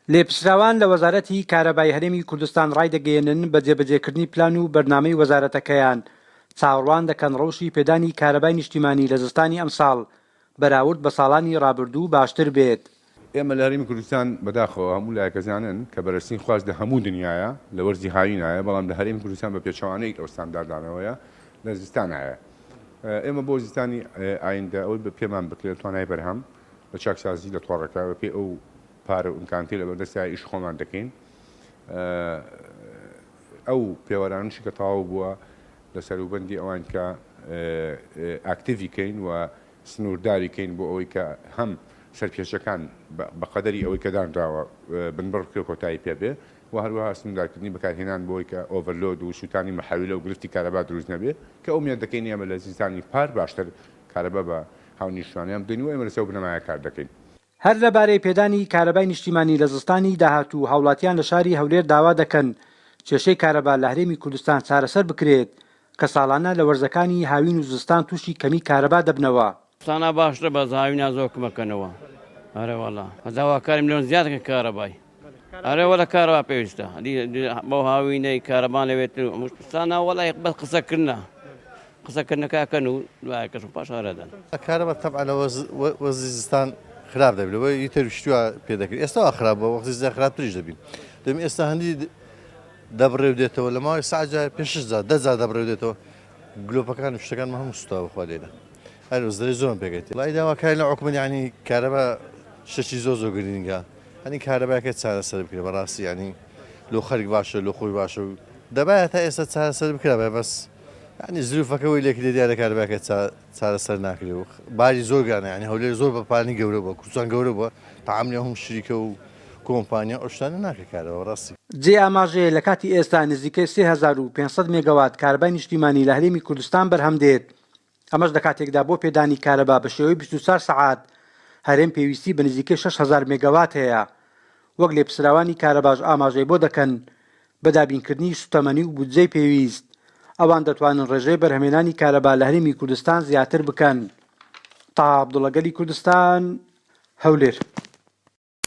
لێپرسراوان لە وەزارەتی کارەبای هەرێمی کوردستان ڕایدەگەیەنن، بە جێبەجێکردنی پلان و بەرنامەی وەزارەتەکەیان، چاوەڕوان دەکەن ڕەوشی پێدانی کارەبای نیشتیمانی لە زستانی ئەمساڵ بەراورد بە ساڵانی ڕابردوو باشتر بێت. ئێمە لە هەرێمی کوردستان بەداخەوە هەموو لایەک ئەزانن کە بەرزترین خواست لە هەموو دنیایە لە وەرزی هاوینایە، بەڵام لە هەرێمی کوردستان بە پێچەوانەی ئەو ستانداردانەوەیە لە زستانایە. ئێمە بۆ زستانی ئایندە ئەوەی پێمان بکرێت توانای بەرهەم لە چاکسازی لە تۆڕەکە بەپێی ئەو پارە و ئیمکانتەی لەبەردەستایە ئیشی خۆمان دەکەین. ئەو پێوەرانەشی کە تەواو بووە لە سەروبەندی ئەوان کە ئاکتیڤی کەین و سنوورداری کەین بۆ ئەوەی کە هەم سەرپێچەکان بە قەدەری ئەوەی کە دانراوە بنبڕ بکرێ و کۆتایی پێ بێ و هەروەها سنووردارکردنی بەکارهێنان بۆ ئەوەی کە overload و سووتانی محەویلە و گرفتی کارەبا دروست نەبێ کە ئومێد دەکەین ئێمە لە زستانی پار باشتر کارەبا بە هاونیشتمانیان بدەین و ئێمە لەسەر ئەو بنەمایە کار دەکەین. هەر لەبارەی پێدانی کارەبای نیشتیمانی لە زستانی داهاتوو هاوڵاتیان لە شاری هەولێر داوا دەکەن کێشەی کارەبا لە هەرێمی کوردستان چارەسەر بکرێت کە ساڵانە لە وەرزەکانی هاوین و زستان تووشی کەمی کارەبا دەبنەوە. زستانا باشترە بەس هاوینا زۆر کمەکەنەوە ئەرێ وەڵا داواکاریم لێن زیاد کەن کارەبای ئەرێ وەڵا کارەبا پێویستە بەو هاوینەی کارەبا لەوێت زستانا وەڵا بەس قسەکردنە قسەکردنەکە ئەکەن و دوای کەش و پاش ئارەدەن. کارەبا تەبعەن لە وەرزی زستان خراپ دەبێت لەوەی ئیتر شتوا پێ دەکرێت ئێستا وا خراپ بووە وەختی زستان خراپتریش دەبین دەم ئێستا هەندی دەبڕێ و دێتەوە لە ماوەی ساعت جار پێ شش جار دە جار دەبڕێ و دێتەوە گلۆپەکان و شتەکان هەموو سوتا بخوا لێرە هەر زەرەی زۆرم پێگەیت وڵی داواکاری لە حکومەت یعنی کارەبا شتێکی زۆر زۆر گرنگە هەنی کارەباکە چارەسەر بکرێ بەڕاستی یعنی لۆ خەرک باشە لۆ خۆی باشە و دەبایە تا ئێستا چارەسەر بکرابێ بەس یانی زروفەکە وەی لێکرێ دیارە کارەباکە چارەسەر ناکرێ و باری زۆر گرانە یانی هەولێر زۆر بە پانی گەورە بووە کوردستان گەورە بووە تەعاملی هەم شریکە و کۆمپانیا ئەو شتانە ناکرێ کارەوە ڕاستی. جێی ئاماژەیە لە کاتی ئێستا نزیکەی 3500 مێگەوات کارەبای نیشتیمانی لە هەرێمی کوردستان بەرهەم دێت، ئەمەش لە کاتێکدا بۆ پێدانی کارەبا بە شێوەی 24 سەعات هەرێم پێویستی بە نزیکەی 6000 مێگەوات هەیە، وەک لێپرسراوانی کارەباش ئاماژەی بۆ دەکەن بە دابینکردنی سوتەمەنی و بودجەی پێویست، ئەوان دەتوانن ڕێژەی بەرهەمهێنانی کارەبا لە هەرێمی کوردستان زیاتر بکەن. تەها عەبدوڵا گەلی کوردستان، هەولێر.